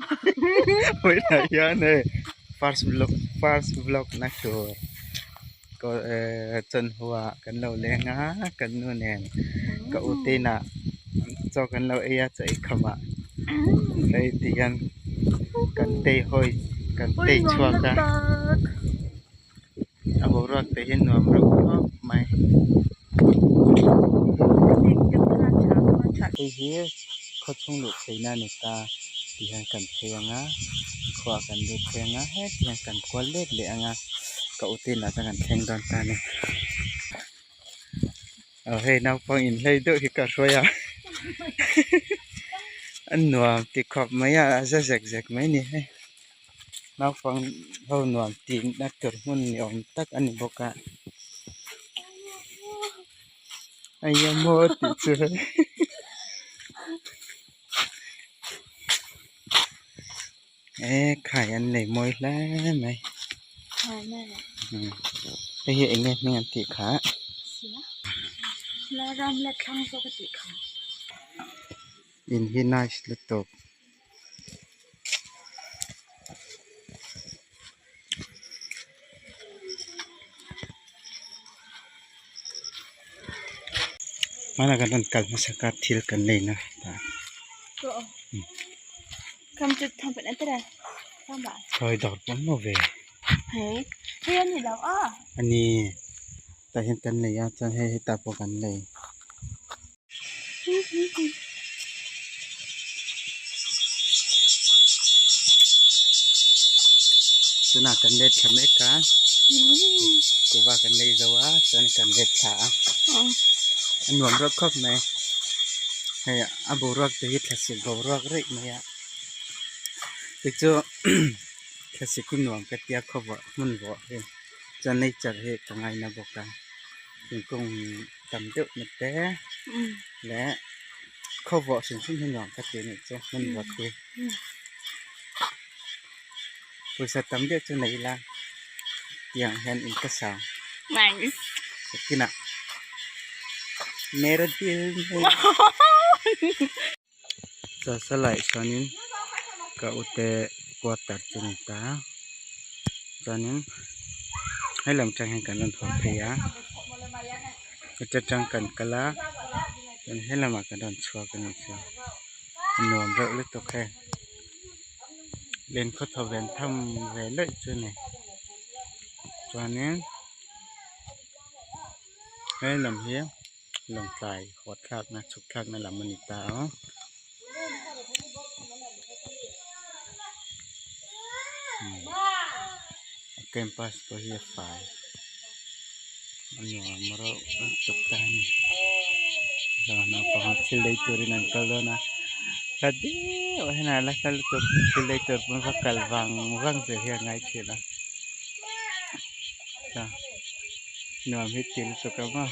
Vawiinah hian hei first vlog first vlog na tur chawnhua kan lo leng a kan nu nen ka u te inah chaw kan lo ei a chaw ei khamah hei ti hian kan tei hawi kan tei chhuak a a boruak te hi nuam reuh khawp mai. Hei hi khawchhung luh theihna a ni ta ti hian kan phei ang a khua kan lut phei ang a heti hian kan kual let leh ang a ka u te inah chuan kan thleng dawn ta a ni. Aw hei naupang inhlei deuh hi ka hruai a a nuam ti khawp mai a a za zek zek mai a ni hei. Naupang ho nuam tihna tur hmun ni awm tak a ni bawk a eng emaw tih chu e khai an nei mawi hle mai hei hi eng nge hming an tih kha in hi nice lutuk. Hmanah kan rawn kal hmasa kha thil kan lei na ta khawi dawr pawh maw ve a ni tah hian kan lei a chuan hei hetah pawh kan lei. Tunah kan let thla mek a kuhva kan lei zo a chuan kan let thla a a nuam reuh khawp mai hei a boruak te hi thlasik boruak raih mai a tichu thlasik hi nuam ka tia khaw vawh hmun vawh hi chuan nature hi ka ngaina bawk a thingkung. Tam deuh na te leh khaw vawh hrim hrim hi nuam ka ti anih chu hmun vawt hi pawisa tam deuh chu nei ila tiang hian in ka sa kinah mera dil Chasa laih chuanin ka ute quarter chu a ni ta chuanin he lam atang hian kan rawn haw phei a heta tang kan kal a chuan he lamah kan rawn chhuak a ni chu a nuam reuh lutuk hei len khaw thaw ven tham ve luaih chu a ni chuanin he lam hi. Lawngtlai haw thlakna chhuk thlakna lam a ni ta a a campus pawh hi a fai a nuam reuh lutuk ta a ni naupang thil lei turin an kal dawn a hla deuh hian a la hla lutuk thil lei tur pawn va kal vang vang zel hi a ngai thin a. Nuam hi ti lutuk ang a.